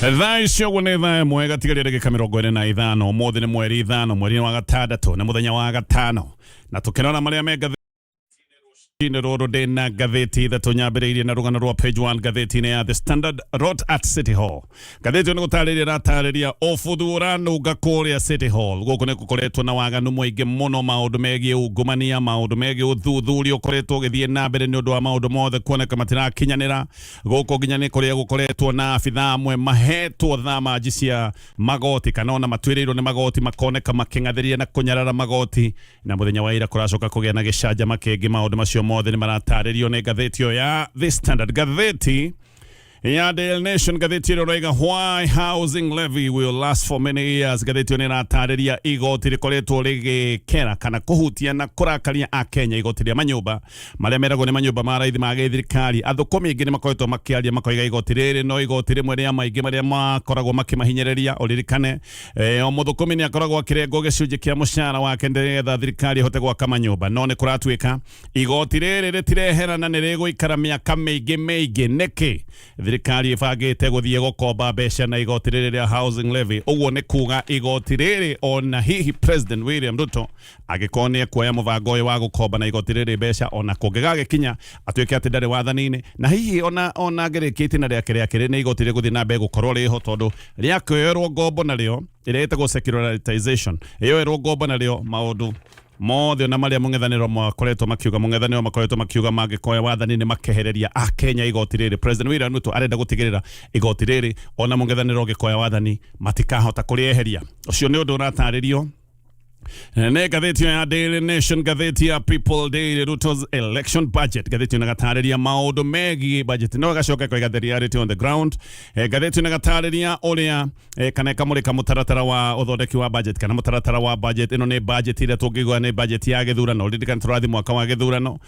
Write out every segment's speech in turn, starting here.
Thaa icio ũguo nĩ thaa 1 gatigaria ndagĩka 25. Ũmũthĩ nĩ mweri 5, mweri wa gatandatũ, nĩ mũthenya wa gatano, na tũkĩrora marĩa me ngathĩti-inĩ rũrũ, ndĩ na ngathĩti ithatũ nyambĩrĩirie na rũgano rwa page 1 ngathĩti-inĩ ya The Standard, Rot at City Hall. Ngathĩti ĩyo nĩ gũtarĩria ĩratarĩria ũbuthu ũranunga kũrĩa City Hall. Gũkũ nĩ gũkoretwo na waganu mũingĩ mũno, maũndũ megiĩ ungumania, maũndũ megiĩ ũthuthuria ũkoretwo ũgĩthiĩ na mbere nĩ ũndũ wa maũndũ mothe kuoneka matirakinyanĩra. Gũkũ nginya nĩ kũrĩa gũkoretwo na abithaa amwe mahetwo thamanji cia magoti kana ona matuĩrĩirwo nĩ magoti makoneka makĩng'athĩria na kũnyarara magoti, na mũthenya wa ira kũracoka kũgĩa na gĩcanjama kĩngĩ. Maũndũ macio mothe nĩ maratarĩrio nĩ ngathĩti ĩyo ya The Standard. Ngathĩti ya Daily Nation, ngathĩti ĩrĩa ũraiga "Why housing levy will last for many years". Ngathĩti ĩyo nĩ ĩratarĩria igoti rĩkoretwo rĩgĩkera kana kũhutia na kũrakaria Akenya, igoti rĩa manyũmba marĩa meragwo nĩ manyũmba ma raithi ma gĩthirikari. Athũkũmi aingĩ nĩ makoretwo makĩaria makoiga igoti rĩrĩ no igoti rĩmwe rĩa maingĩ marĩa makoragwo makĩmahinyĩrĩria. Ũririkane o mũthũkũmi nĩ akoragwo akĩrengwo gĩcunjĩ kĩa mũcara wake nĩgetha thirikari ĩhote gwaka manyũmba, no nĩ kũratuĩka igoti rĩrĩ rĩtirehera na nĩ rĩgũikara mĩaka mĩingĩ mĩingĩ. Nĩkĩ thirikari ĩbangĩte gũthiĩ gũkomba mbeca na igoti rĩrĩ rĩa housing levy? Ũguo nĩ kuga igoti rĩrĩ, ona hihi President William Ruto angĩkorwo nĩ ekuoya mũbango ũyũ wa gũkomba na igoti rĩrĩ mbeca, ona kũngĩgagĩkinya atuĩke atĩ ndarĩ wathani-inĩ, na hihi ona angĩrĩkia itĩna rĩake rĩa kerĩ, nĩ igoti rĩgũthiĩ na mbere gũkorwo rĩho, tondũ rĩakĩoerwo ngombo narĩo, ĩrĩa ĩtagwo secularization, ĩyoerwo ngombo narĩo, maũndũ mothe ona marĩa mũng'ethanĩro makoretwo makiuga, mũng'ethanĩro makoretwo makiuga mangĩkoya wathani nĩ makehereria Akenya igoti rĩrĩ, President William Ruto arenda gũtigĩrĩra igoti rĩrĩ ona mũng'ethanĩro ũngĩkoya wathani matikahota kũrĩeheria. Ũcio nĩ ũndũ ũratarĩrio nĩ ngathĩti ya Daily Nation. Ngathĩti ya People Daily, "Ruto's election budget". Ngathĩti ĩno ĩgatarĩria maũndũ megiĩ budget, no ĩgacoka ĩkoiga "the reality on the ground". Ngathĩti ĩno ĩgatarĩria ũrĩa kana ĩkamũrĩka mũtaratara wa ũthondeki wa budget kana mũtaratara wa budget. Ĩno nĩ budget ĩrĩa tũngĩigua nĩ budget ya gĩthurano. Ririkana tũrathiĩ mwaka wa gĩthurano,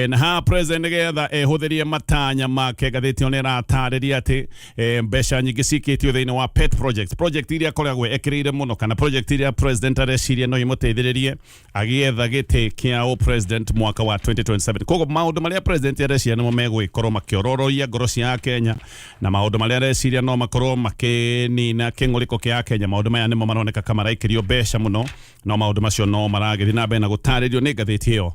na haha president nĩgetha ehũthĩrie matanya make, ngathĩti ĩyo nĩ ĩratarĩria atĩ mbeca nyingĩ cikĩtio thĩinĩ wa pet project, project iria akoragwo ekĩrĩire mũno, kana project iria president areciria no imũteithĩrĩrie agĩetha gĩtĩ kĩa ũ president mwaka wa 2027. Koguo maũndũ marĩa president areciria nĩmo megũgĩkorwo makĩororoia ngoro cia Akenya, na maũndũ marĩa areciria no makorwo makĩnina kĩng'ũrĩko kĩa Akenya, maũndũ maya nĩmo maroneka kama maraikĩrio mbeca mũno. No maũndũ macio no maragĩthiĩ na mbere na gũtarĩrio nĩ ngathĩti ĩyo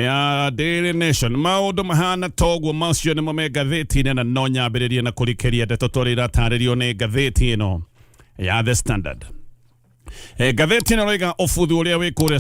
ya Daily Nation. Maũndũ mahana toguo, macio nĩmo me ngathĩti-inĩ, na no nyambĩrĩrie na kũrikĩria ndeto tũrĩa iratarĩrio nĩ ngathĩti ĩno ya The Standard. Ngathĩti ĩno ĩroiga ũbuthu ũrĩa wĩ kũrĩa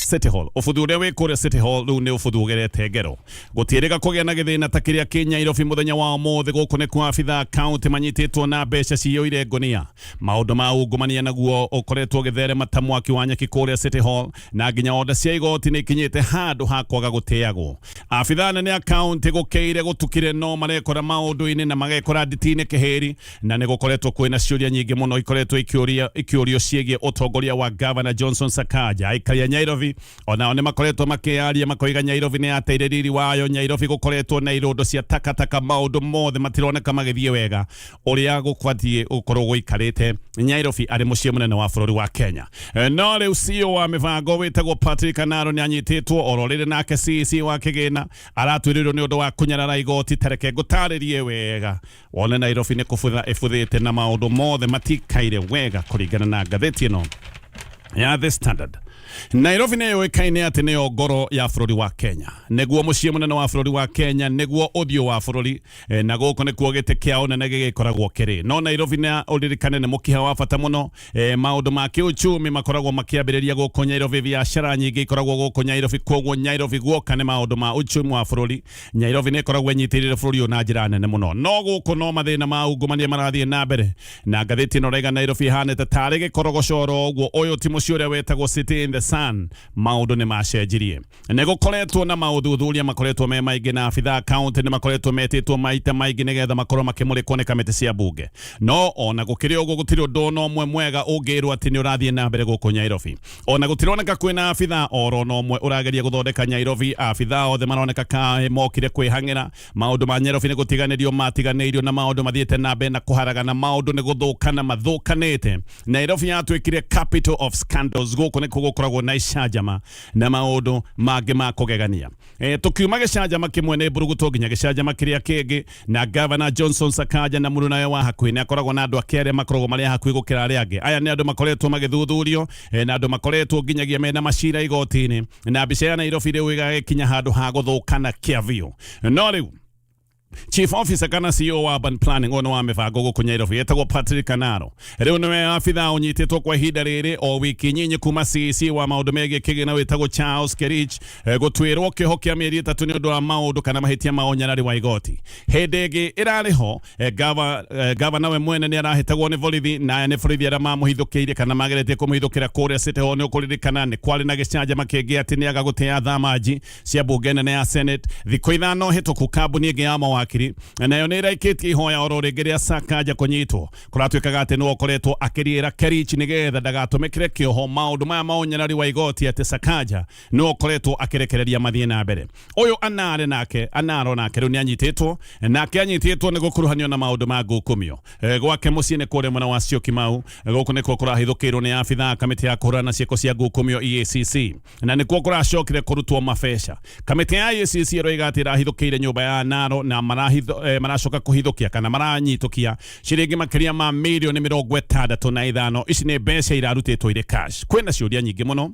City Hall, ũbuthu ũrĩa wĩ kũrĩa City Hall rĩu nĩ ũbuthu ũgerete ngero. Gũtiĩrĩga kũgĩa na gĩthĩna ta kĩrĩa kĩ Nyairobi mũthenya wa ũmũthĩ. Gũkũ nĩ kwa abithaa kaunti manyitĩtwo na mbeca ciyũire ngũnia. Maũndũ ma ungumania naguo ũkoretwo ũgĩtherema ta mwaki wa nyeki kũrĩa City Hall, na nginya onda cia igoti nĩ ikinyĩte handũ ha kwaga gũtĩagwo. Abithaa nene a kaunti gũkĩire gũtukire no marekora maũndũ-inĩ na magekora nditi-inĩ kĩhĩri, na nĩ gũkoretwo kwĩna ciũria nyingĩ mũno ikoretwo ikĩũrio ciĩgiĩ ũtongoria wa Governor Johnson Sakaja. Aikari a Nyairobi onao nĩ makoretwo makĩaria makoiga Nyairobi nĩ yateire riri wayo. Nyairobi gũkoretwo na irũndo cia takataka, maũndũ mothe matironeka magĩthiĩ wega ũrĩa gũbatiĩ gũkorwo gũikarĩte Nyairobi arĩ mũciĩ mũnene wa bũrũri wa Kenya. No rĩu CEO wa mĩbango wĩtagwo Patrick Anaro nĩ anyitĩtwo oro rĩrĩ, nake CEC wa kĩgĩna aratuĩrĩirwo nĩ ũndũ wa kũnyarara igoti. Tareke ngũtarĩrie wega wone Nairobi nĩ kũbutha ĩbuthĩte na maũndũ mothe matikaire wega kũringana na ngathĩti ĩno ya The Standard. Nairobi nĩ yũĩkaine atĩ nĩyo ngoro ya bũrũri wa Kenya, nĩguo mũciĩ mũnene wa bũrũri wa Kenya, nĩguo ũthiũ wa bũrũri, na gũkũ nĩkuo gĩtĩ kĩa ũnene gĩgĩkoragwo kĩrĩ. No Nairobi na ũririkane nĩ mũkiha wa bata mũno. Maũndũ ma kĩuchumi makoragwo makĩambĩrĩria gũkũ Nairobi, biacara nyingĩ ikoragwo gũkũ Nairobi. Koguo Nairobi guoka nĩ maũndũ ma uchumi wa bũrũri, Nairobi nĩ ĩkoragwo ĩnyitĩrĩire bũrũri ũyũ na njĩra nene mũno. No gũkũ no mathĩna ma ungumania marathiĩ na mbere, na ngathĩti ĩno raiga Nairobi ĩhanĩte tarĩ gĩkorogocoro ũguo. Ũyũ ti mũciĩ ũrĩa wetagwo City in the Sun. Maũndũ nĩ macenjirie. Nĩ gũkoretwo na maũthuthuria makoretwo me maingĩ, na abithaa kaunti nĩ makoretwo metĩtwo maita maingĩ nĩgetha makorwo makĩmũrĩkwo nĩ kamĩtĩ cia mbunge. No ona gũkĩrĩ ũguo, gũtirĩ ũndũ ona ũmwe mwega ũngĩrwo atĩ nĩ ũrathiĩ na mbere gũkũ Nyairobi. Ona gũtironeka kwĩna abithaa oro na ũmwe ũrageria gũthondeka Nyairobi. Abithaa othe maroneka kaĩ mokire kwĩhang'ĩra. Maũndũ ma Nyairobi nĩ gũtiganĩrio matiganĩirio, na maũndũ mathiĩte na mbere na kũharagana. Maũndũ nĩ gũthũkana mathũkanĩte. Nairobi yatuĩkire capital of scandals. Gũkũ nĩkuo gũkoragwo na icanjama na maũndũ mangĩ ma kũgegania. Tukiuma gĩcanjama kĩmwe nĩ mburuguto nginya gĩcanjama kĩrĩa kĩngĩ, na Gavana Johnson Sakaja na mũrunawe wa hakuhĩ nĩ akoragwo na andũ ake arĩa makoragwo marĩ a hakuhĩ gũkĩra arĩa angĩ. Aya nĩ andũ makoretwo magĩthuthurio, na andũ makoretwo nginyagia mena macira igoti-inĩ, na mbica ya Nairobi rĩu ĩgagĩkinya handũ ha gũthũkana kĩa biũ. No rĩu Chief Officer kana CEO wa Urban Planning ũyũ nĩ wa mĩbango gũkũ Nairobi etagwo Patrick Kanaro. Rĩu nĩwe abithaa ũnyitĩtwo kwa ihinda rĩrĩ o wiki nyinyi kuma CEC wa maũndũ megiĩ kĩgĩna wĩtagwo Charles Kerich, gũtuĩrwo kĩoho kĩa mĩeri 3 nĩ ũndũ wa maũndũ kana mahĩtia ma ũnyarari wa igoti. Hĩndĩ ĩngĩ ĩrarĩ ho, gavana we mwene nĩ arahĩtagwo nĩ borithi, na aya nĩ borithi arĩa mamũhithũkĩire kana mageretie kũmũhithũkĩra kũrĩa City Hall. Nĩ ũkũririkana nĩ kwarĩ na gĩcanjama kĩngĩ atĩ nĩ aga gũtĩa thamanji cia mbunge nene ya Senate. Thikũ 5 hĩtũku kambuni ĩngĩ ya mawakiri nayo nĩ ĩraikĩtie ihoya oro rĩngĩ rĩa Sakaja kũnyitwo. Kũratuĩkaga atĩ nĩwe ũkoretwo akĩriĩra Kerich nĩgetha ndagatũmĩkĩre kĩoho maũndũ maya ma ũnyarari wa igoti, atĩ Sakaja nĩwe ũkoretwo akĩrekereria mathiĩ na mbere. Ũyũ anare nake anaro nake rĩu nĩ anyitĩtwo, nake anyitĩtwo nĩ gũkuruhanio na maũndũ ma ngukumio. Gwake mũciĩ nĩ kũrĩa mwena wa Syokimau. Gũkũ nĩkuo kũrahithũkĩirwo nĩ abithaa kamĩtĩ ya kũhũrana na ciĩko cia ngukumio EACC, na nĩkuo kũracokire kũrutwo mabeca. Kamĩtĩ ya EACC ĩroiga atĩ ĩrahithũkĩire nyũmba ya Naro na maracoka kũhithũkia kana maranyitũkia ciringi makĩria ma mirioni 65. Ici nĩ mbeca irarutĩtwo irĩ cash. Kwĩna ciũria nyingĩ mũno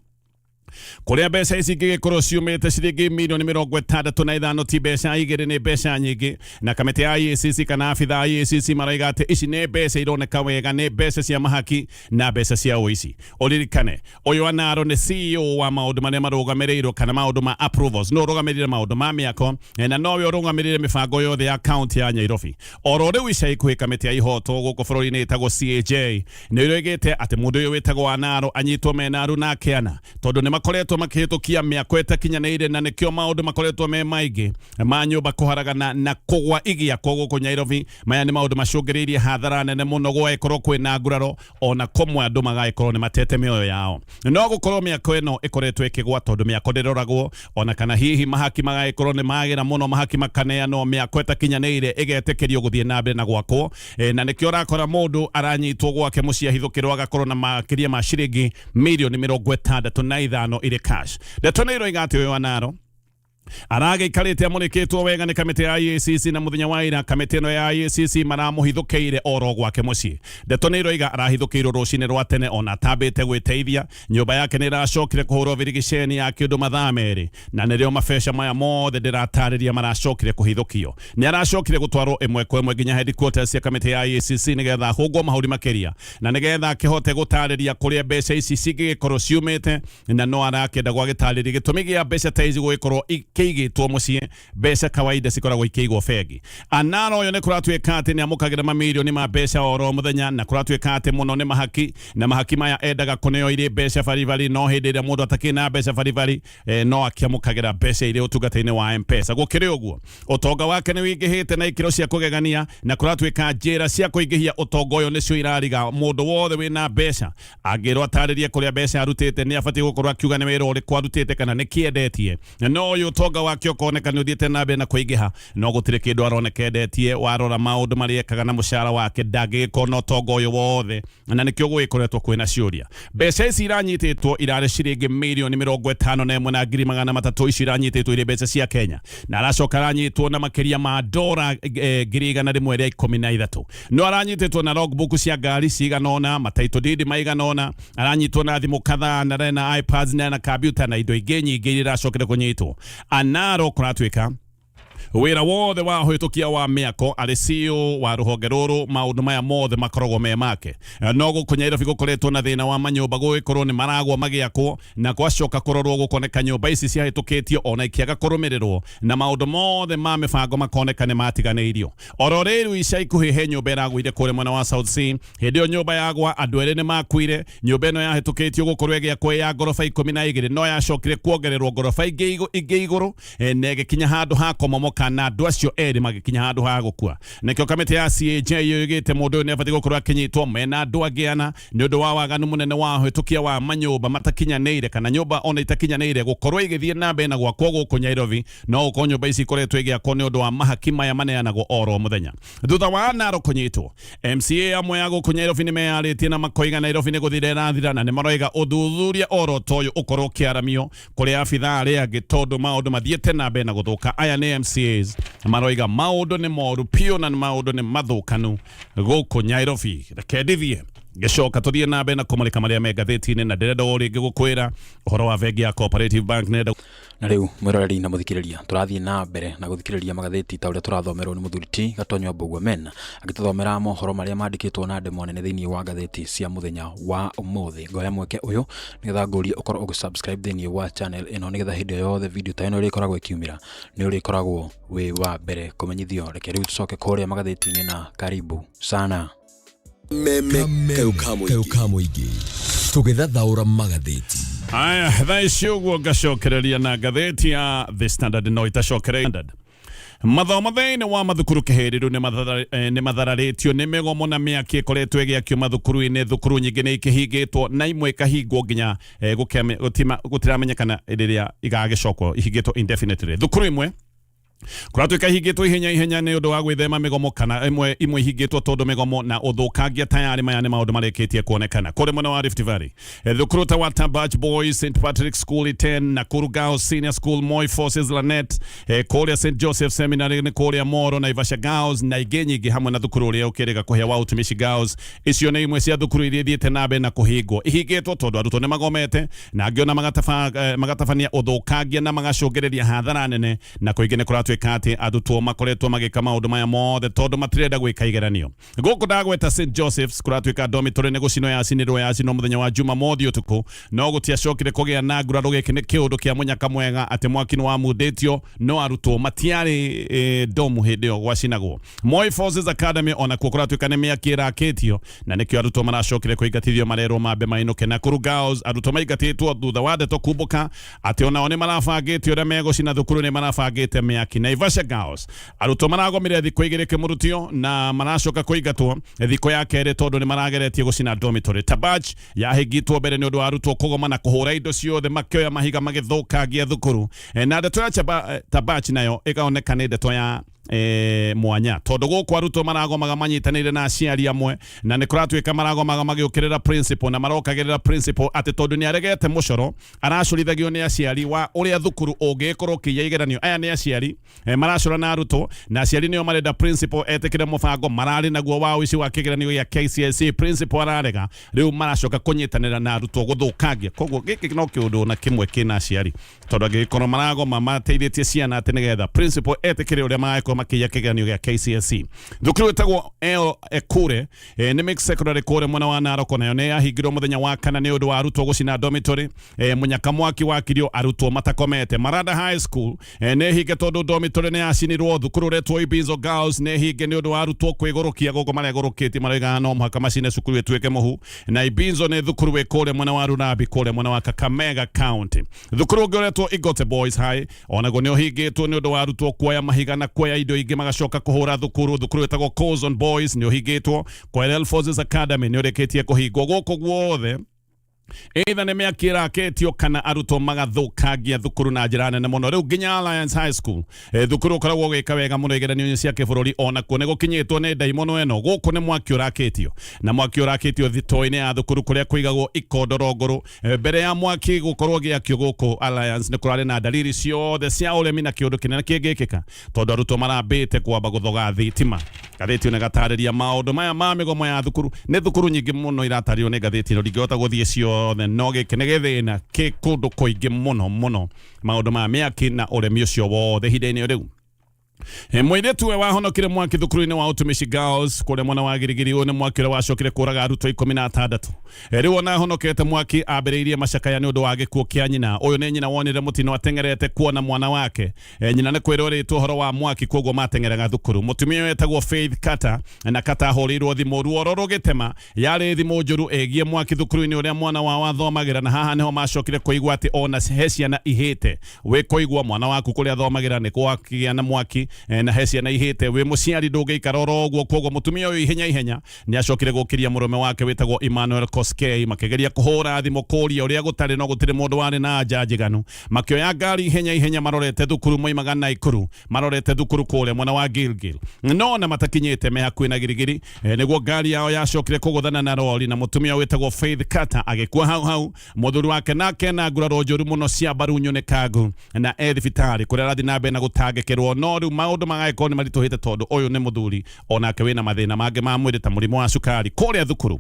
kũrĩa mbeca ici ingĩgĩkorwo ciumĩte. Ciringi mirioni 65 ti mbeca igĩrĩ, nĩ mbeca nyingĩ, na kamĩtĩ ya EACC kana abithaa a EACC maraiga atĩ ici nĩ mbeca ironeka wega nĩ mbeca cia mahaki na mbeca cia ũici. Ũririkane ũyũ Anaro nĩ CEO wa maũndũ marĩa marũgamĩrĩirwo kana maũndũ ma approvals, no ũrũgamĩrĩire maũndũ ma mĩako, na nowe ũrũgamĩrĩire mĩbango yothe ya kaunti ya Nairobi. Oro rĩu ica ikuhĩ kamĩtĩ ya ihoto gũkũ bũrũri-inĩ ĩtagwo CAJ nĩ ĩroigĩte atĩ mũndũ ũyũ wĩtagwo Anaro anyitwo mena aruna ake ana, tondũ nĩ makoretwo makĩhĩtũkia mĩako ĩtakinyanĩire, na nĩkĩo maũndũ makoretwo me maingĩ ma nyũmba kũharagana na kũgwa igĩakwo gũkũ Nairobi. Maya nĩ maũndũ macũngĩrĩirie hathara nene mũno gwagĩkorwo kwĩna nguraro, ona kũmwe andũ magagĩkorwo nĩ matete mĩoyo yao. No gũkorwo mĩako ĩno ĩkoretwo ĩkĩgwa tondũ mĩako ndĩroragwo, ona kana hihi mahaki magagĩkorwo nĩ magĩra mũno, mahaki makaneanwo, mĩako ĩtakinyanĩire ĩgetĩkĩrio gũthiĩ na mbere na gwakwo, na nĩkĩo ũrakora mũndũ aranyitwo gwake mũciĩ ahithũkĩrwo agakorwo na makĩria ma ciringi mirioni 65 irĩ cash. Ndeto nĩ iroiga atĩ ũyũ Anaro aragĩikarĩte amũrĩkĩtwo wega nĩ kamĩtĩ ya EACC, na mũthenya wa ira kamĩtĩ ĩno ya EACC maramũhithũkĩire oro gwake mũciĩ. Ndeto nĩ iroiga arahithũkĩirwo rũcinĩ rwa tene ona atambĩte gwĩteithia. Nyũmba yake nĩ ĩracokire kũhũrwo birigiceni ya kĩndũ mathaa 2, na nĩrĩo mabeca maya mothe ndĩratarĩria maracokire kũhithũkio. Nĩ aracokire gũtwarwo ĩmwe kwa ĩmwe nginya headquarters cia kamĩtĩ ya EACC nĩgetha ahũngwo mahũri makĩria na nĩgetha akĩhote gũtarĩria kũrĩa mbeca ici cingĩgĩkorwo ciumĩte, na no arakĩenda gwagĩtarĩria gĩtũmi gĩa mbeca ta ici gũgĩkorwo ikĩigĩtwo mũciĩ. Mbeca kawaida cikoragwo ikĩigwo bengi. Anaro ũyũ nĩ kũratuĩka atĩ nĩ amũkagĩra mamirioni ma mbeca oro mũthenya, na kũratuĩka atĩ mũno nĩ mahaki, na mahaki maya endaga kũneo irĩ mbeca baribari, no hĩndĩ ĩrĩa mũndũ atakĩrĩ na mbeca baribari, no akĩamũkagĩra mbeca irĩ ũtungata-inĩ wa M-Pesa. Gũkĩrĩ ũguo ũtonga wake nĩ wĩingĩhĩte na ikĩro cia kũgegania, na kũratuĩka njĩra cia kũingĩhia ũtonga ũyũ nĩcio irariga mũndũ wothe wĩna mbeca. Angĩrwo atarĩrie kũrĩa mbeca arutĩte, nĩ abatiĩ gũkorwo akiuga nĩ wĩra ũrĩkũ arutĩte kana nĩ kĩendetie. No ũyũ ũtonga wake ũkoneka nĩ ũthiĩte na mbere na kũingĩha, no gũtirĩ kĩndũ aroneka endetie. Warora maũndũ marĩa ekaga na mũcara wake, ndangĩgĩkorwo na ũtonga ũyũ wothe, na nĩkĩo gũgĩkoretwo kwĩna ciũria. Mbeca ici iranyitĩtwo irarĩ ciringi mirioni 51 na ngiri 300. Ici iranyitĩtwo irĩ mbeca cia Kenya, na aracoka aranyitwo na makĩria ma dora 113,000. No aranyitĩtwo na logbook cia ngari cigana ũna, mataito deed maigana ũna, aranyitwo na thimũ kadhaa, na na iPads na computer na indo ingĩ nyingĩ iria iracokire kũnyitwo. Anaro kũratuĩka wĩra wothe wa ũhĩtũkia wa mĩako arĩ CEO wa rũhonge rũrũ, maũndũ maya mothe makoragwo me make. No gũkũ Nairobi gũkoretwo na thĩna wa manyũmba gũgĩkorwo nĩ maragwo magĩakwo, na gwacoka kũrorwo gũkoneka nyũmba ici ciahĩtũkĩtio ona ikĩaga kũrũmĩrĩrwo, na maũndũ mothe ma mĩbango makoneka nĩ matiganĩirio. Oro rĩu ica ikuhĩ he nyũmba ĩragũire kũrĩa mwena wa South C. Hĩndĩ ĩyo nyũmba yagwa andũ erĩ nĩ makuire. Nyũmba ĩno yahĩtũkĩtio gũkorwo ĩgĩakwo ya ngoroba 12, no yacokire kuongererwo ngoroba ingĩ igũrũ, na ĩgĩkinya handũ ha kũmomoka. mwaka na andũ acio erĩ magĩkinya handũ ha gũkua. Nĩkĩo kamĩtĩ ya CAJ yoigĩte mũndũ ũyũ nĩ abatiĩ gũkorwo akĩnyitwo mena andũ angĩ ana nĩ ũndũ wa waganu mũnene wa ũhĩtũkia wa manyũmba matakinyanĩire kana nyũmba ona itakinyanĩire gũkorwo igĩthiĩ na mbere na gwakwo gũkũ Nyairobi. No gũkorwo nyũmba ici ikoretwo igĩakwo nĩ ũndũ wa mahaki maya maneanagwo oro mũthenya. Thutha wa Anaro kũnyitwo, MCA amwe a gũkũ Nyairobi nĩ meyarĩtie na makoiga Nairobi nĩ gũthira ĩrathira na nĩ maroiga ũthuthuria oro ta ũyũ ũkorwo ũkĩaramio kũrĩ abithaa arĩa angĩ tondũ maũndũ mathiĩte na mbere na gũthũka. Aya nĩ MCAs maroiga maũndũ nĩ moru piũ na maũndũ nĩ mathũkanu gũkũ Nyairobi. Reke ndithie ngĩcoka tũthiĩ na mbere na kũmũrĩka marĩa me ngathĩti-inĩ, na ndĩrenda o rĩngĩ gũkwĩra ũhoro wa bengi ya Cooperative Bank nenda. Na rĩu mwĩroreri na mũthikĩrĩria, tũrathiĩ na mbere na gũthikĩrĩria magathĩti ta ũrĩa tũrathomerwo nĩ mũthuri ti Gatonyo Mbũgua Men agĩtũthomera mohoro marĩa mandĩkĩtwo na ndemwa nene thĩinĩ wa ngathĩti cia mũthenya wa ũmũthĩ. Ngoya mweke ũyũ nĩgetha ngũrie ũkorwo ũgĩ subscribe thĩinĩ wa channel ĩno, nĩgetha hĩndĩ o yothe video ta ĩno ĩrĩkoragwo ĩkiumĩra nĩ ũrĩkoragwo wĩ wa mbere kũmenyithio. Reke rĩu tũcoke kũrĩa magathĩti-inĩ na karibu sana. Meme kayũ ka mũingĩ tũgĩthathaũra magathĩti. Aya, thaa ici ũguo ngacokereria na ngathĩti ya The Standard, no itacokereria mathomo thĩinĩ wa mathukuru kĩhĩrĩru nĩ mathararĩtio nĩ mĩgomo na mĩaki ĩkoretwo ĩgĩakio mathukuru-inĩ. Thukuru nyingĩ nĩ ikĩhingĩtwo na imwe ikahingwo nginya gũtiramenyekana rĩrĩa igagĩcokwo, ihingĩtwo indefinitely. Thukuru imwe kũratuĩka ihingĩtwo ihenya ihenya nĩ ũndũ wa gwĩthema mĩgomo, kana imwe ihingĩtwo tondũ mĩgomo na ũthũkangia tayarĩ. Maya nĩ maũndũ marĩkĩtie kuonekana kũrĩ mwena wa Rift Valley. Thukuru ta wa Tabach Boys, St Patrick School Iten, Nakuru Girls Senior School, Moi Forces Lanet, kũrĩa St Joseph Seminary nĩ kũrĩa Moro, Naivasha Girls na ingĩ nyingĩ, hamwe na thukuru ũrĩa ũkĩrĩga kũhĩa wa Utumishi Girls. Icio nĩ imwe cia thukuru iria ithiĩte na mbere na kũhingwo. Ihingĩtwo tondũ arutwo nĩ magomete na angĩ ona magatabania ũthũkangia na magacũngĩrĩria hathara nene, na kũingĩ nĩ kũratuĩka atĩ arutwo makoretwo magĩka maũndũ maya mothe tondũ matirenda gwĩka igeranio. Gũkũ ndagweta St Joseph's, kũratuĩka dormitory nĩ gũcinwo yacinirwo, yacinwo mũthenya wa Jumamothi ũtukũ, no gũtiacokire kũgĩa na nguraro. Gĩkĩ nĩ kĩũndũ kĩa mũnyaka mwega atĩ mwaki nĩ wamundĩtio no arutwo matiarĩ domu hĩndĩ ĩyo gwacinagwo. Moi Forces Academy onakuo kũratuĩka nĩ mĩaki ĩrakĩtio na nĩkĩo arutwo maracokire kũingatithio, marerwo mambe mainũke. Nakuru Girls, arutwo maingatĩtwo thutha wa ndeto kumbũka atĩ onao nĩ marabangĩte ũrĩa megũcina thukuru, nĩ marabangĩte mĩaki. Naivasha Girls, arutwo maragomire thikũ igĩrĩ kĩmũrutio na maracoka kũingatwo thikũ ya kerĩ tondũ nĩ marageretie gũcina dormitory. Tabach yahingĩtwo mbere nĩ ũndũ wa arutwo kũgoma na kũhũra indo ciothe, makĩoya mahiga magĩthũkangia thukuru. Na ndeto ya Tabach nayo ĩkaoneka nĩ ndeto ya mwanya tondũ gũkũ arutwo maragomaga manyitanĩire na aciari amwe, na nĩ kũratuĩka maragomaga magĩũkĩrĩra principal na marokagĩrĩra principal atĩ tondũ nĩ aregete mũcoro aracũrithagio nĩ aciari wa ũrĩa thukuru ũngĩkorwo ũkĩiya igeranio. Aya nĩ aciari maracũra na arutwo, na aciari nĩo marenda principal etĩkĩre mũbango mararĩ naguo wa ũici wa kĩgeranio gĩa KCSE. Principal ararega, rĩu maracoka kũnyitanĩra na arutwo gũthũkangia. Koguo gĩkĩ no kĩũndũ na kĩmwe kĩna aciari, tondũ angĩgĩkorwo maragoma mateithĩtie ciana atĩ nĩgetha principal etĩkĩre ũrĩa maragĩkorwo makĩiya kĩgeranio gĩa KCSE. Thukuru ĩtagwo El Ekure, nĩ mixed secondary kũrĩa mwena wa Narok, nayo nĩ yahingirwo mũthenya wa kana nĩ ũndũ wa arutwo gũcina dormitory. Mũnyaka mwaki wakirio arutwo matakomete. Maranda High School nĩ hinge tondũ dormitory nĩ yacinirwo. Thukuru ũretwo Ibinzo Girls nĩ hinge nĩ ũndũ wa arutwo kwĩgũrũkia. Gũkũ maregũrũkĩtie maroiga no mũhaka macine cukuru ĩtuĩke mũhu, na Ibinzo nĩ thukuru wĩ kũrĩa mwena wa Rurambi, kũrĩa mwena wa Kakamega County. Thukuru ũngĩ ũretwo Igote Boys High onaguo nĩ ũhingĩtwo nĩ ũndũ wa arutwo kuoya mahiga na kuoya indo ingĩ magacoka kũhũra thukuru. Thukuru ĩtagwo Kozon Boys nĩ ũhingĩtwo. Koerel Forces Academy nĩ ũrĩkĩtie kũhingwo. Gũkũ guothe either nĩ mĩaki ĩrakĩtio kana arutwo magathũkangia thukuru na njĩra nene mũno. Rĩu nginya Alliance High School, thukuru ũkoragwo ũgĩka wega mũno igeranio-inĩ cia kĩbũrũri, onakuo nĩ gũkinyĩtwo nĩ ndaimono ĩno. Gũkũ nĩ mwaki ũrakĩtio, na mwaki ũrakĩtio thitoo-inĩ ya thukuru kũrĩa kũigagwo ikondoro ngũrũ. Mbere ya mwaki gũkorwo gĩakio gũkũ Alliance, nĩ kũrarĩ na dalili ciothe cia ũremi na kĩũndũ kĩnene kĩngĩkĩka tondũ arutwo marambĩte kwamba gũthoga thitima. Ngathĩti ĩno ĩgatarĩria maũndũ maya ma mĩgomo ya thukuru. Nĩ thukuru nyingĩ mũno iratarĩrio nĩ ngathĩti ĩno, ndingĩhota gũthiĩ ciothe, no gĩkĩ nĩ gĩthĩna kĩ kũndũ kũingĩ mũno mũno, maũndũ ma mĩaki na ũremi ũcio wothe ihinda-inĩ rĩu. Mũirĩtu we wahonokire mwaki thukuru-inĩ wa Utumishi Girls kũrĩa mwena wa Girigiri, ũyũ nĩ mwaki ũrĩa wacokire kũraga arutwo 16. Rĩu ona ahonokete mwaki ambĩrĩirie macakaya nĩ ũndũ wa gĩkuũ kĩa nyina. Ũyũ nĩ nyina wonire mũtino ateng'erete kuona mwana wake. Nyina nĩ kwĩrwo rĩtwo ũhoro wa mwaki, koguo mateng'eraga thukuru. Mũtumia ũyũ etagwo Faith Kata, na Kata ahũrĩirwo thimũ ruoro rũgĩtema. Yarĩ thimũ njũru ĩgiĩ mwaki thukuru-inĩ ũrĩa mwana wao athomagĩra, na haha nĩho macokire kũigua atĩ ona he ciana ihĩte. Wĩ kũigua mwana waku kũrĩa athomagĩra nĩ gwakĩgĩa na mwaki. na he ciana ihĩte. Wĩ mũciari ndũngĩikara oro ũguo. Koguo mũtumia ũyũ ihenya ihenya nĩ acokire gũkĩria mũrũme wake wĩtagwo Emmanuel Koskei, makĩgeria kũhũra thimũ kũria ũrĩa gũtarĩ, no gũtirĩ mũndũ warĩ na anja njiganu. Makĩoya ngari ihenya ihenya marorete thukuru, moimaga Naikuru marorete thukuru kũrĩa mwena wa Gilgil, no na matakinyĩte me hakuhĩ na Girigiri, nĩguo ngari yao yacokire kũgũthana na rori na mũtumia wĩtagwo Faith Carter agĩkua hau hau. Mũthuri wake nake na nguraro njũru mũno cia mbaru nyunĩkangu na e thibitarĩ kũrĩa arathiĩ na mbere na gũtangĩkĩrwo, no rĩu maũndũ magagĩkorwo nĩ maritũhĩte tondũ ũyũ nĩ mũthuri onake wĩna mathĩna mangĩ ma mwĩrĩ ta mũrimũ wa cukari. Kũrĩa thukuru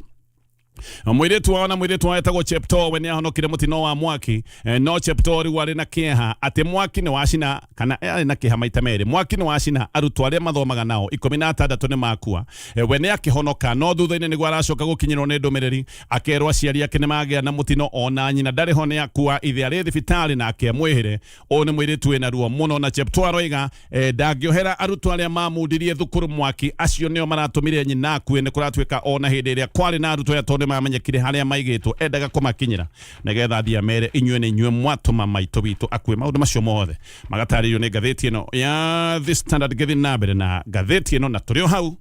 mũirĩtu wao na mũirĩtu wao etagwo Cheptoo, we nĩ ahonokire mũtino wa mwaki, no Cheptoo rĩu arĩ na kĩeha atĩ mwaki nĩ wacina, kana arĩ na kĩeha maita merĩ. Mwaki nĩ wacina arutwo arĩa mathomaga nao 16 nĩ makua, we nĩ akĩhonoka, no thutha-inĩ nĩguo aracoka gũkinyĩrwo nĩ ndũmĩrĩri akerwo aciari ake nĩ magĩa na mũtino, ona nyina ndarĩ ho, nĩ akua, ithe arĩ thibitarĩ nake amwĩhĩre. Ũyũ nĩ mũirĩtu wĩna ruo mũno, na Cheptoo aroiga ndangĩohera arutwo arĩa mamundirie thukuru mwaki, acio nĩo maratũmire nyina akue. Nĩ kũratuĩka ona hĩndĩ ĩrĩa kwarĩ na arutwo aya, tondũ nĩmamenyekire harĩa maigĩtwo, endaga kũmakinyĩra nĩgetha athiĩ amere inyuĩ nĩ inyuĩ mwatũma maitũ witũ akue. Maũndũ macio mothe magatarĩrio nĩ ngathĩti ĩno ya The Standard. Ngĩthiĩ na mbere na ngathĩti ĩno na tũrĩ o hau,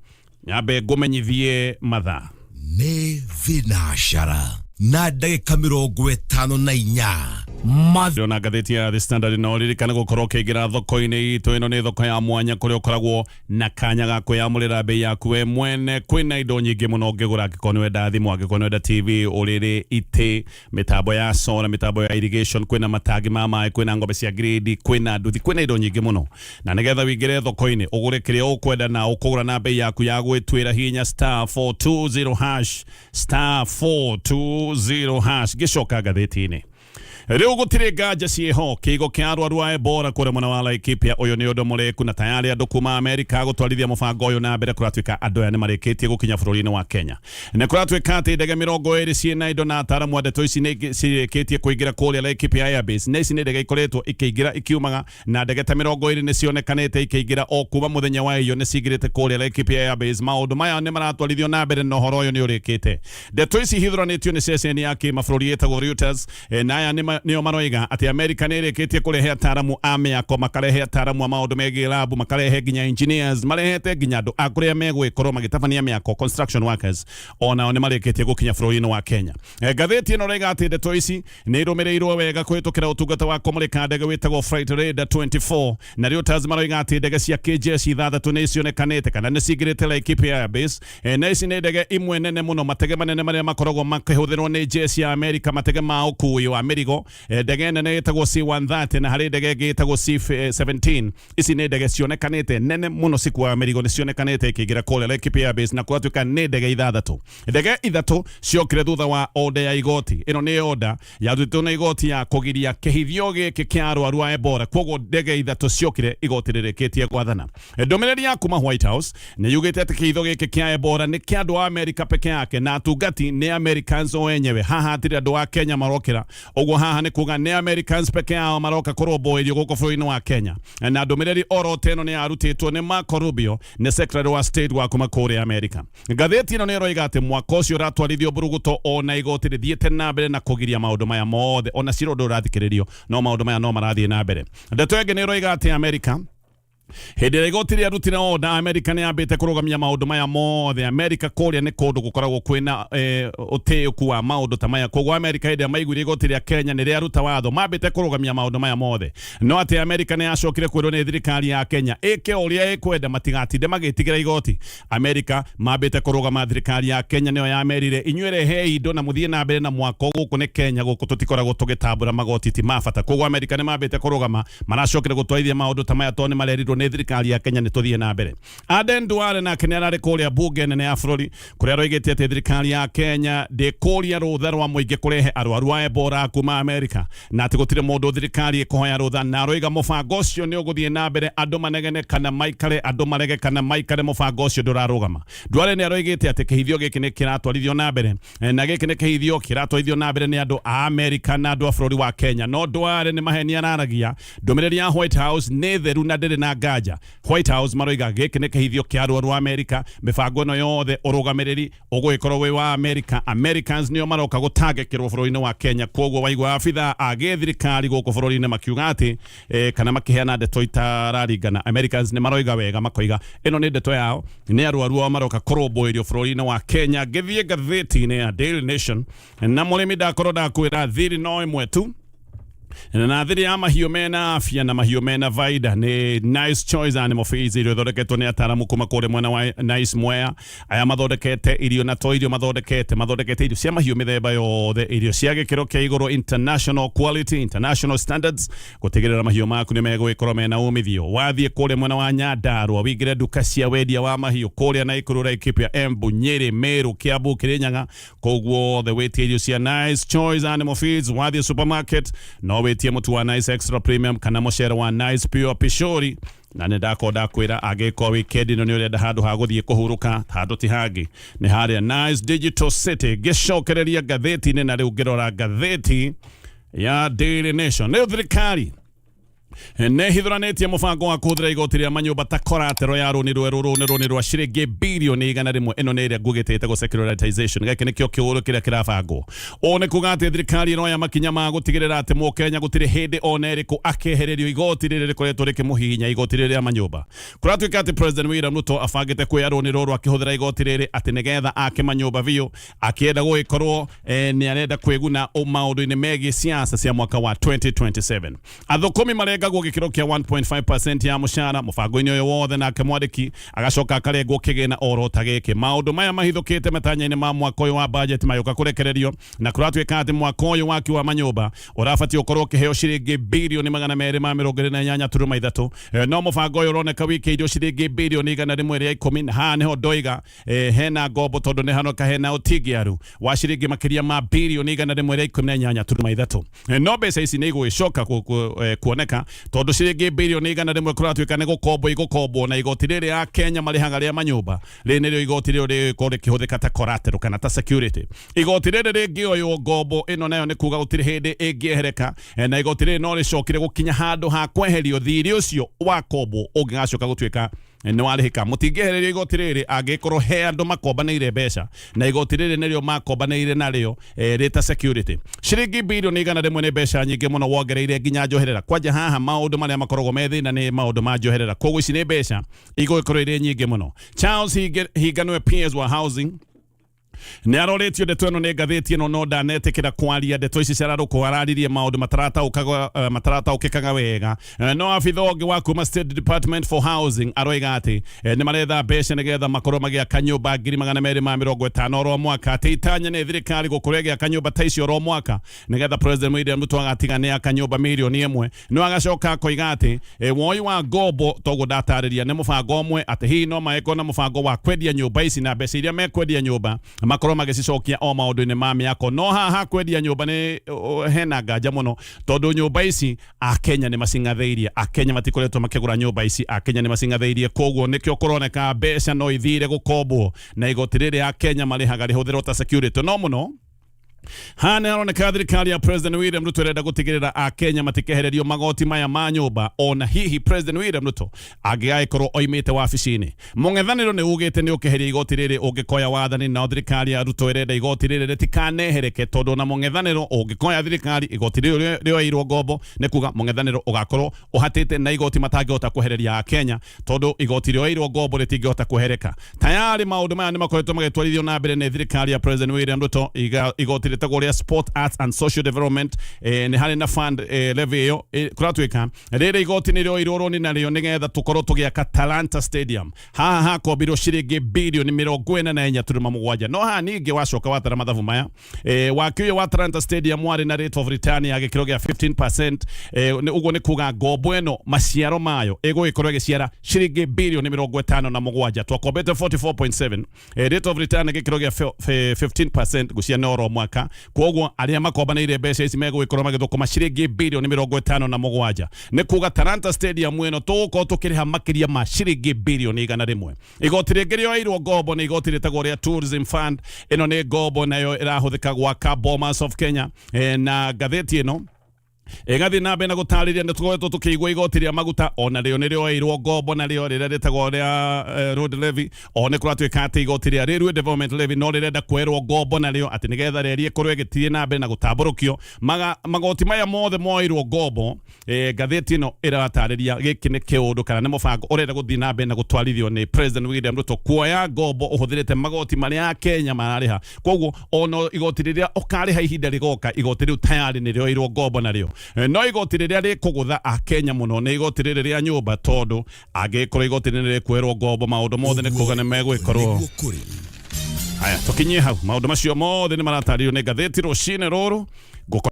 nyambe ngũmenyithie mathaa. Nĩ thinacara na ndagĩka 54. Ndĩrona ngathĩti ya The Standard, no ririkana gũkorwo ũkĩingĩra thoko-inĩ itũ. Ĩno nĩ thoko ya mwanya kũrĩa ũkoragwo na kanya ga kwĩyamũrĩra bei yaku we mwene. Kwĩna indo nyingĩ mũno ũngĩgũra, angĩkorwo nĩ wenda thimũ, angĩkorwo nĩ wenda TV, ũrĩrĩ, itĩ, mĩtambo ya solar, mĩtambo ya irrigation, kwĩna matangi ma maĩ, kwĩna ng'ombe cia grade, kwĩna nduthi, kwĩna indo nyingĩ mũno. Na nĩgetha wĩingĩre thoko-inĩ ũgũre kĩrĩa ũkwenda na ũkũgũra na bei yaku ya gwĩtuĩra, hihinya *420#, *420#. Ngĩcoka ngathĩti-inĩ rĩu, gũtirĩ nganja ciĩho kĩigo kĩa arwaru a Ebola kũrĩa mwena wa Laikipia. Ũyũ nĩ ũndũ mũrĩku na tayarĩ andũ kuma Amerika gũtwarithia mũbango ũyũ na mbere. Kũratuĩka andũ aya nĩ marĩkĩtie gũkinya bũrũri-inĩ wa Kenya. Nĩ kũratuĩka atĩ ndege 20 ciĩna indo na ataaramu a ndeto ici nĩ cirĩkĩtie kũingĩra kũrĩa Laikipia Airbase. Na ici nĩ ndege ikoretwo ikĩingĩra ikiumaga, na ndege ta 20 nĩ cionekanĩte ikĩingĩra o kuma mũthenya wa iyo, nĩ cingĩrĩte kũrĩa Laikipia Airbase. Maũndũ maya nĩ maratwarithio na mbere na ũhoro ũyũ nĩ ũrĩkĩte. Ndeto ici hithũranĩtio nĩ ceceni ya kĩmabũrũri ĩtagwo Reuters, na aya nĩo maroiga atĩ Amerika nĩ ĩrĩkĩtie kũrehe ataaramu a mĩako, makarehe ataaramu a maũndũ megiĩ labu, makarehe nginya engineers, marehete nginya andũ a kũrĩa megũgĩkorwo magĩtabania mĩako, construction workers, onao nĩ marĩkĩtie gũkinya bũrũri-inĩ wa Kenya. Ngathĩti ĩno ĩroiga atĩ ndeto ici nĩ irũmĩrĩirwo wega kũhĩtũkĩra ũtungata wa kũmũrĩka ndege wĩtagwo Flight Radar 24, na Reuters maroiga atĩ ndege cia kĩjeshi ithathatũ nĩ cionekanĩte kana nĩ cingĩrĩte Laikipia Airbase. Na ici nĩ ndege imwe nene mũno, matege manene marĩa makoragwo makĩhũthĩrwo nĩ jeshi ya Amerika, matege ma ũkui wa mĩrigo, ndege nene ĩtagwo C130 na harĩ ndege ĩngĩ ĩtagwo C17. Ici nĩ ndege cionekanĩte nene mũno cikuaga mĩrigo, nĩ cionekanĩte ikĩingĩra kũrĩa Laikipia Airbase, na kũratuĩka nĩ ndege ithathatũ. Ndege ithatũ ciokire thutha wa order ya igoti. Ĩno nĩ order yarutĩtwo na igoti ya kũgiria kĩhithio gĩkĩ kĩa arwaru a Ebola. Koguo ndege ithatũ ciokire igoti rĩrĩkĩtie gwathana. Ndũmĩrĩri ya kuma White House nĩ yugĩte atĩ kĩhitho gĩkĩ kĩa Ebola nĩ kĩa andũ a Amerika peke yake, na atungati nĩ Americans o enyewe. Haha hatirĩ andũ a Kenya marokĩra ũguo, haha nĩ kuga nĩ Americans peke yao maroka kũrũmbũĩrio gũkũ bũrũri-inĩ wa Kenya. Na ndũmĩrĩri oro ta ĩno nĩ yarutĩtwo nĩ Marco Rubio, nĩ Secretary wa State wa kuma kũrĩa Amerika. Ngathĩti ĩno nĩ ĩroiga atĩ mwaka ũcio ũratwarithio mburuguto, ona igoti rĩthiĩte na mbere na kũgiria maũndũ maya mothe, ona cira ũndũ ũrathikĩrĩrio, no maũndũ maya no marathiĩ na mbere. Ndeto ĩngĩ nĩ ĩroiga atĩ Amerika, hĩndĩ ĩrĩa igoti rĩarutire order, Amerika nĩ yambĩte kũrũgamia maũndũ maya mothe. Amerika kũrĩa nĩ kũndũ gũkoragwo kwĩna ũtĩĩku wa maũndũ ta maya. Koguo Amerika hĩndĩ ĩrĩa maiguire igoti rĩa Kenya nĩ rĩaruta watho, mambĩte kũrũgamia maũndũ maya mothe. No atĩ Amerika nĩ yacokire kwĩrwo nĩ thirikari ya Kenya ĩke ũrĩa ĩkwenda, matigatinde magĩtigĩra igoti. Amerika mambĩte kũrũgama, thirikari ya Kenya nĩyo yamerire, inyuĩ rehei indo na mũthiĩ na mbere na mwako, gũkũ nĩ Kenya, gũkũ tũtikoragwo tũgĩtambũra, magoti ti ma bata. Koguo Amerika nĩ mambĩte kũrũgama, maracokire gũtwarithia maũndũ ta maya tondũ nĩ marerirwo nĩ thirikari ya Kenya nĩ tũthiĩ na mbere. Aden Duale nake nĩ ararĩ kũrĩa bunge nene ya bũrũri, kũrĩa aroigĩte atĩ thirikari ya Kenya ndĩkũria rũtha rwa mũingĩ kũrehe arwaru a Ebola kuma Amerika, na atĩ gũtirĩ mũndũ thirikari ĩkũhoya rũtha, na aroiga mũbango ũcio nĩ ũgũthiĩ na mbere, andũ manegene kana maikare, andũ marege kana maikare, mũbango ũcio ndũrarũgama. Duale nĩ aroigĩte atĩ kĩhithio gĩkĩ nĩ kĩratwarithio na mbere, na gĩkĩ nĩ kĩhithio kĩratwarithio na mbere nĩ andũ a Amerika na andũ a bũrũri wa Kenya. No Duale nĩ maheni araragia. Ndũmĩrĩri ya White House nĩ theru na ndĩrĩ na nganja. Nganja. White House maroiga gĩkĩ nĩ kĩhithio kĩa arwaru a Amerika. Mĩbango ĩno yothe ũrũgamĩrĩri ũgũgĩkorwo wĩ wa Amerika. Americans nĩo maroka gũtangĩkĩrwo bũrũri-inĩ wa Kenya. Koguo waigua abithaa a gĩthirikari gũkũ bũrũri-inĩ makiuga atĩ kana makĩheana ndeto itararingana, Americans nĩ maroiga wega, makoiga ĩno nĩ ndeto yao, nĩ arwaru ao maroka kũrũmbũĩrio bũrũri-inĩ wa Kenya. Ngĩthiĩ ngathĩti-inĩ ya Daily Nation na mũrĩmi ndakorwo ndakwĩra thiri no ĩmwe tu na thiri ya mahiũ mena afya na mahiũ mena vaida nĩ Nice Choice Animal Feeds, irio ithondeketwo nĩ ataaramu kuma kũrĩa mwena wa Nice Mwea. Aya mathondekete irio na to irio mathondekete irio cia mahiũ mĩthemba yothe, irio cia gĩkĩro kĩa igũrũ, international quality, international standards, gũtigĩrĩra mahiũ maku nĩ megũgĩkorwo mena umithio. Wathiĩ kũrĩa mwena wa Nyandarua wingĩre nduka cia wendia wa mahiũ kũrĩa Naikuru, Laikipia, Embu, Nyĩrĩ, Meru, Kiambu, Kirinyaga, kũu guothe wĩtie irio cia Nice Choice Animal Feeds. Wathiĩ supermarket no wĩtie mũtu wa Nice Extra Premium kana mũcere wa Nice Pure Pishori. Na nĩ ndakorwo ndakwĩra angĩkorwo weekend ĩno nĩ ũrenda handũ ha gũthiĩ kũhurũka, handũ ti hangĩ nĩ harĩa Nice Digital City. Ngĩcokereria ngathĩti-inĩ na rĩu ngĩrora ngathĩti ya Daily Nation, nĩ thirikari nĩ hithũranĩtie mũbango wa kũhũthĩra igoti rĩa manyũmba ta collateral ya rũni rwerũ. Rũni rũni rwa ciringi birioni 100. Ĩno nĩ ĩrĩa ngugĩte ĩtagwo securitization. Gĩkĩ nĩkĩo kĩũrũ kĩrĩa kĩrabangwo. Ũũ nĩ kuga atĩ thirikari ĩroya makinya ma gũtigĩrĩra atĩ mũkenya gũtirĩ hĩndĩ ona ĩrĩkũ akehererio igoti rĩrĩ rĩkoretwo rĩkĩmũhihinya, igoti rĩrĩ rĩa manyũmba. Kũratuĩka atĩ President William Ruto abangĩte kuoya rũni rũrũ akĩhũthĩra igoti rĩrĩ atĩ nĩgetha ake manyũmba biũ, akĩenda gũgĩkorwo nĩ arenda kwĩguna maũndũ-inĩ megiĩ siasa cia mwaka wa 2027. Athũkũmi marengagwo gĩkĩro kĩa 1.5% ya mũcara mũbango-inĩ ũyũ wothe, nake mwandĩki agacoka akarengwo kĩgĩna oro ta gĩkĩ. Maũndũ maya mahithũkĩte matanya-inĩ ma mwaka ũyũ wa budget mayũka kũrekererio, na kũratuĩka atĩ mwaka ũyũ waki wa manyũmba ũrabatiĩ ũkorwo ũkĩheo ciringi 228.3 birioni, no mũbango ũyũ ũroneka wikĩirio ciringi 110 birioni, na haha nĩho ndoiga hena ngombo, tondũ nĩ hanoka hena ũtingiaru wa ciringi makĩria ma 118.3 birioni. No mbeca ici nĩ igũgĩcoka kuoneka, tondũ ciringi 100 birioni kũratuĩka nĩ gũkombwo igũkombwo na igoti rĩrĩ ya Kenya marĩhaga rĩa manyũmba. Rĩrĩ nĩrĩo igoti rĩrĩ rĩgũkorwo rĩkĩhũthĩka ta collateral kana ta security. Igoti rĩrĩ rĩngĩoywo ngombo ĩno nayo nĩ kuga gũtirĩ hĩndĩ ĩngĩehereka, na igoti rĩrĩ no rĩcokire gũkinya handũ ha kweherio thirĩ ũcio wa kombwo ũngĩgacoka gũtuĩka nĩ warĩhĩka. Mũtingĩehererio igoti rĩrĩ angĩkorwo he andũ makombanĩire mbeca na igoti rĩrĩ nĩrĩo makombanĩire narĩo rĩta security. Ciringi 100 birioni nĩ mbeca nyingĩ mũno wongereire nginya njoherera. Kwanja haha maũndũ marĩa makoragwo me thĩna nĩ maũndũ ma njoherera, koguo ici nĩ mbeca igũgĩkorwo irĩ nyingĩ mũno. Charles Hinga nĩwe PS wa housing, nĩ aroretio ndeto ĩno nĩ ngathĩti ĩno, no ndanetĩkĩra kwaria ndeto ici ciararũkwo. Araririe maũndũ matarataũkĩkaga wega. No abitha ũngĩ wa kuma State Department for Housing aroiga atĩ nĩ maretha mbeca nĩgetha makorwo magĩaka nyũmba 250,000 oro mwaka, atĩ itanya nĩ thirikari gũkorwo ĩgĩaka nyũmba ta icio oro mwaka nĩgetha President William Ruto agatiga nĩ aka nyũmba 1 mirioni. No agacoka akoiga atĩ woi wa ngombo toguo ndatarĩria nĩ mũbango ũmwe, atĩ hihi no magĩkorwo na mũbango wa kwendia nyũmba ici na mbeca iria mekwendia nyũmba makorwo magĩcicokia o maũndũ-inĩ ma mĩako. No haha kwendia nyũmba nĩ hena nganja mũno, tondũ nyũmba ici Akenya nĩ macing'athĩirie. Akenya matikoretwo makĩgũra nyũmba ici, Akenya nĩ macing'athĩirie. Koguo nĩkĩo kũroneka mbeca no ithire gũkombwo na igoti rĩrĩ Akenya marĩhaga rĩhũthĩrwo ta security. No mũno haha nĩ haroneka thirikari ya President William Ruto ĩrenda gũtigĩrĩra Akenya matikehererio magoti maya ma nyũmba ona hihi President William Ruto angĩgagĩkorwo oimĩte wabici-inĩ. Mũng'ethanĩro nĩ ugĩte nĩ ũkeheria igoti rĩrĩ ũngĩkoya wathani, nao thirikari ya Ruto ĩrenda igoti rĩrĩ rĩtikanehereke, tondũ ona mũng'ethanĩro ũngĩkoya thirikari igoti rĩrĩ rĩoeirwo ngombo nĩ kuga mũng'ethanĩro ũgakorwo ũhatĩte na igoti matangĩhota kwehereria Akenya, tondũ igoti rĩoeirwo ngombo rĩtingĩhota kwehereka. Tayari maũndũ maya nĩ makoretwo magĩtwarithio na mbere nĩ thirikari ya President William Ruto. Igoti rĩtagwo rĩa Sport, Arts and Social Development, nĩ harĩ na fund levy ĩyo. Kũratuĩka rĩrĩ igoti nĩ rĩoirwo rũni narĩo nĩgetha tũkorwo tũgĩaka Talanta Stadium. Haha hakombirwo ciringi 44.7 birioni. No haha ningĩ wacoka watara mathabu maya, waki ũyũ wa Talanta Stadium warĩ na rate of return ya gĩkĩro gĩa 15%. Ũguo nĩ kuga ngombo ĩno maciaro mayo ĩgũgĩkorwo ĩgĩciara ciringi 57 birioni. Twakombete 44.7, rate of return gĩkĩro gĩa 15% gũciana oro mwaka. Koguo arĩa makombanĩire mbeca ici megũgĩkorwo magĩthũkũma ciringi 57 birioni. Nĩ kuga Talanta Stadium ĩno tũgũkorwo tũkĩrĩha makĩria ma ciringi 100 birioni. Igoti rĩngĩ rĩoeirwo ngombo nĩ igoti rĩtagwo rĩa Tourism Fund. Ĩno nĩ ngombo nayo ĩrahũthĩka gwaka Bomas of Kenya, na ngathĩti ĩno Ĩgathiĩ na mbere na gũtarĩria nĩ tũkoretwo tũkĩigua igoti rĩa maguta ona rĩo nĩ rĩoeirwo ngombo, narĩo rĩrĩa rĩtagwo rĩa road levy, o nĩ kũratuĩka atĩ igoti rĩa Railway Development Levy no rĩrenda kuoerwo ngombo narĩo atĩ nĩgetha reri ĩkorwo ĩgĩthiĩ na mbere na gũtambũrũkio. Magoti maya mothe moeirwo ngombo. Ngathĩti ĩno ĩratarĩria gĩkĩ nĩ kĩũndũ kana nĩ mũbango ũrenda gũthiĩ na mbere na gũtwarithio nĩ President William Ruto, kuoya ngombo ũhũthĩrĩte magoti marĩa Akenya mararĩha. Koguo ona igoti rĩrĩa ũkarĩha ihinda rĩgoka, igoti rĩu tayari nĩ rĩoeirwo ngombo narĩo. No igoti rĩrĩa rĩkũgũtha Akenya mũno nĩ igoti rĩrĩ rĩa nyũmba, tondũ angĩkorwo igoti rĩrĩ rĩkuoerwo ngombo, maũndũ mothe nĩ kuga nĩ megwĩkorwo. Nĩguo kũrĩ. Haya, tũkinyie hau, maũndũ macio mothe nĩ maratarĩrio nĩ ngathĩti rũcinĩ rũrũ. Ngũko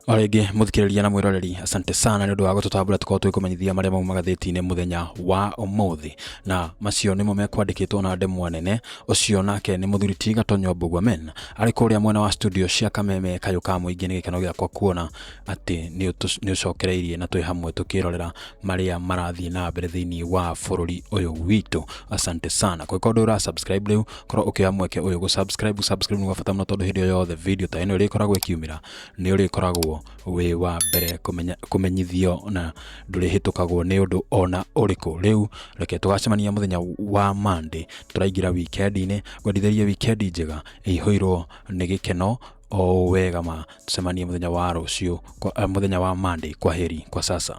O rĩngĩ mũthikĩrĩria na mwĩroreri, asante sana nĩ ũndũ wa gũtũtambũra tũkorwo tũgĩkũmenyithia marĩa mauma magathĩti-inĩ mũthenya wa ũmũthĩ, na macio nĩmo mekwandĩkĩtwo na ndemwa nene. Ũcio nake nĩ mũthuri ti Gatonyo Mbugua Men arĩ kũrĩa mwena wa studio cia Kameme Kayũ ka Mũingĩ. Nĩ gĩkeno gĩakwa kuona atĩ nĩ ũcokereirie na twĩ hamwe tũkĩrorera marĩa marathiĩ na mbere thĩinĩ wa bũrũri ũyũ witũ. Asante sana. Kũngĩkorwo ndũrĩ ũra subscribe rĩu, korwo ũkĩoya mweke ũyũ gũ subscribe. Subscribe nĩ gwa bata mũno, tondũ hĩndĩ o yothe video ta ĩno ĩrĩkoragwo ĩkiumĩra, nĩ ũrĩkoragwo wĩ wa mbere kũmenyithio na ndũrĩhĩtũkagwo nĩ ũndũ ona ũrĩkũ. Rĩu reke tũgacemania mũthenya wa Monday. Tũraingĩra weekend-inĩ, ngwendithĩrie weekend njega ĩihũirwo nĩ gĩkeno o ũũ wega ma. Tũcemanie mũthenya wa rũciũ, mũthenya wa Monday. Kwaheri kwa sasa.